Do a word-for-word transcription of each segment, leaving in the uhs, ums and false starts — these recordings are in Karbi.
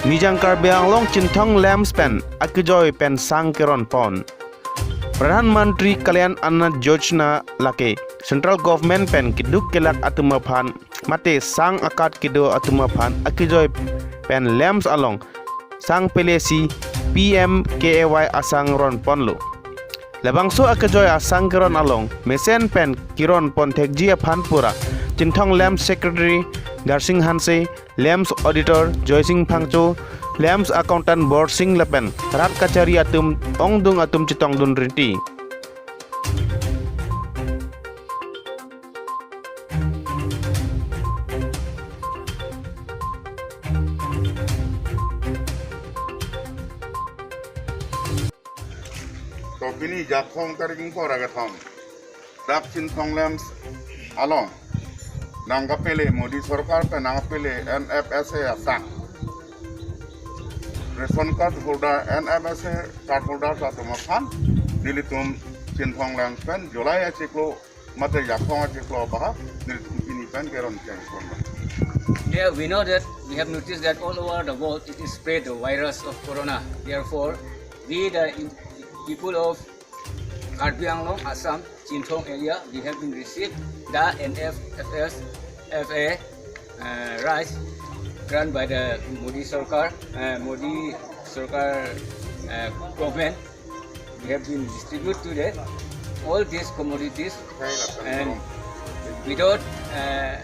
Nijang Karbi Anglong Chinthong LAMPS pen akejoi pen sang keron pon. Pradhan Mantri Kalyan Anna Yojana lake Central Government pen keduk kelak atum aphan mate sang akat kedo atum aphan akejoi pen LAMPS along sang pele si P M K A Y asang ron ponlo. Labangso akejoi asang keron along mesen pen keron pon thekji aphan pura Chinthong LAMPS Secretary Garsing Hanse, LAMPS Auditor Joysing Phangcho, LAMPS Accountant Borsing lapen rat kachari atum ongdung atum chetongdun riti. To pini Jakhong tarik ingkoi ra kethom dak Chinthong LAMPS along nangkapele, Modi Sorkar pen nangkapele N F S A asang. Ration card holder, N F S A card holder atum aphan nelitum Chinthong LAMPS pen July achiklo mate Jakhong achiklo abahak nelitum pini pen keron cheng pon. Yeah, we know that we have noticed that all over the world it is spread the virus of corona. Therefore, we the people of Karbi Anglong, Assam, Chinthong area, we have been received the N F S A uh, rice grant by the Modi Sarkar, uh, Modi Sarkar uh, government. We have been distributed today all these commodities and without uh,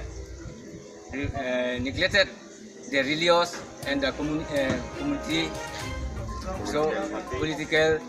uh, neglected the religious and the commun- uh, community. So political,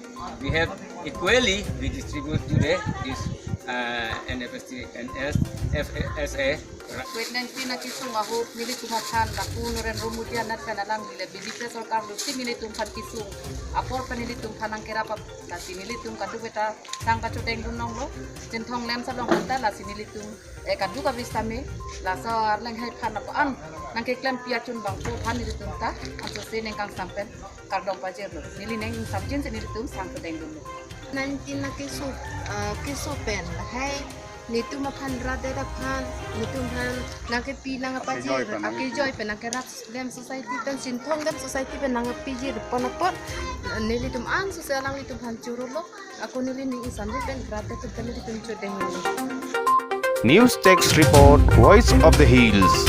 we have equally we distribute today this uh, N F S T, N F S A. Covid nineteen akesung ahut nelitum aphan lapu Narendra Modi anat pen alanglile B J P sorkar lo si nelitum aphan kesung apor pen nelitum aphan nangkerap ap- lasi nelitum kadokave ta sang kachedengdun longlo. Chinthong LAMPS along ta lasi nelitum eh, kadokave sitame laso arleng hai aphan apo an nangkeklempi achun bangpo aphan nelitum ta ansose ningkangsam pen kardom pajirlo. Neli ning ingsamjin si nelitum sang chedengdunlo. Nineteen na keso ah, keso pen lahai netum aphan rat det aphan netum aphan nangkepi nangkepajir akejoi pen nangkerap LAMPS society pen Chinthong LAMPS society pen nangkepijir pon apot nelitum ansose alanglitum aphan chorolo. Ako neli ning ingsamjin pen rat det atum pen nelitum chedengdunlo. News Desk Report, Voice of the Hills.